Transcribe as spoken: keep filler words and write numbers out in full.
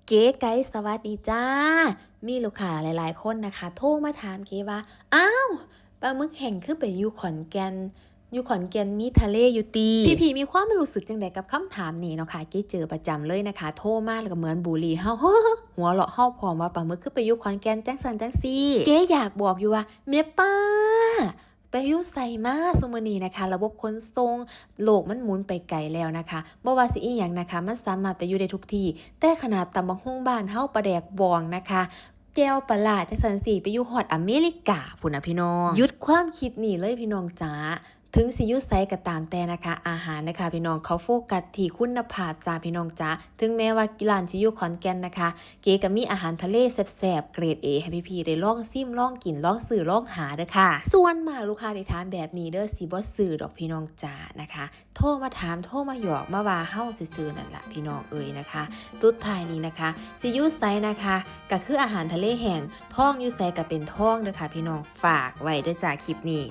เก๋ไก๋สวัสดีจ้า มีลูกค้าหลายๆคนนะคะ โทรมาถามเก๋ว่า อ้าว ปลาหมึกแห้งคือไปอยู่ขอนแก่น อยู่ขอนแก่นมีทะเลอยู่ติ พี่ๆมีความรู้สึกจังใดกับคำถามนี้เนาะคะ เก๋เจอประจำเลยนะคะ โทรมาแล้วก็เหมือนบูลลี่เฮา หัวเราะเฮาพร้อมว่าปลาหมึกคือไปอยู่ขอนแก่นจังซั่นจังซี่ เก๋อยากบอกอยู่ว่า แม่ป้า ไปอยู่ไสมาซุมื้อนี้นะคะ ระบบขนส่งโลกมันหมุนไปไกลแล้วนะคะ บ่ว่าสิอีหยังนะคะ มันสามารถไปอยู่ได้ทุกที่ แต่ขนาดตำบักหุ่งบ้านเฮาปลาแดกบองนะคะ แจ่วปลาร้าจังซั่นสิ ไปอยู่ฮอดอเมริกาพู้นน่ะพี่น้อง หยุดความคิดนี้เลยพี่น้องจ๋า ถึงสิอยู่ไสก็ตามแต่นะคะ อาหารนะคะพี่น้อง เขาโฟกัสที่คุณภาพจ้าพี่น้องจ๋า ถึงแม้ว่าร้านสิอยู่ขอนแก่นนะคะ เก๋ก็มีอาหารทะเลแซ่บๆ เกรด เอ ให้พี่ๆได้ลองซิม ลองกิน ลองซื้อ ลองหาเด้อค่ะ ส่วนมากลูกค้าที่ถามแบบนี้เด้อ สิบ่ซื้อดอกพี่น้องจ๋านะคะ โทรมาถาม โทรมาหยอก มาว่าเฮาซื่อๆนั่นล่ะพี่น้องเอ๋ยนะคะ สุดท้ายนี้นะคะ สิอยู่ไสนะคะ ก็คืออาหารทะเลแห้ง ทองอยู่ไสก็เป็นทองเด้อค่ะพี่น้อง ฝากไว้เด้อจ้าคลิปนี้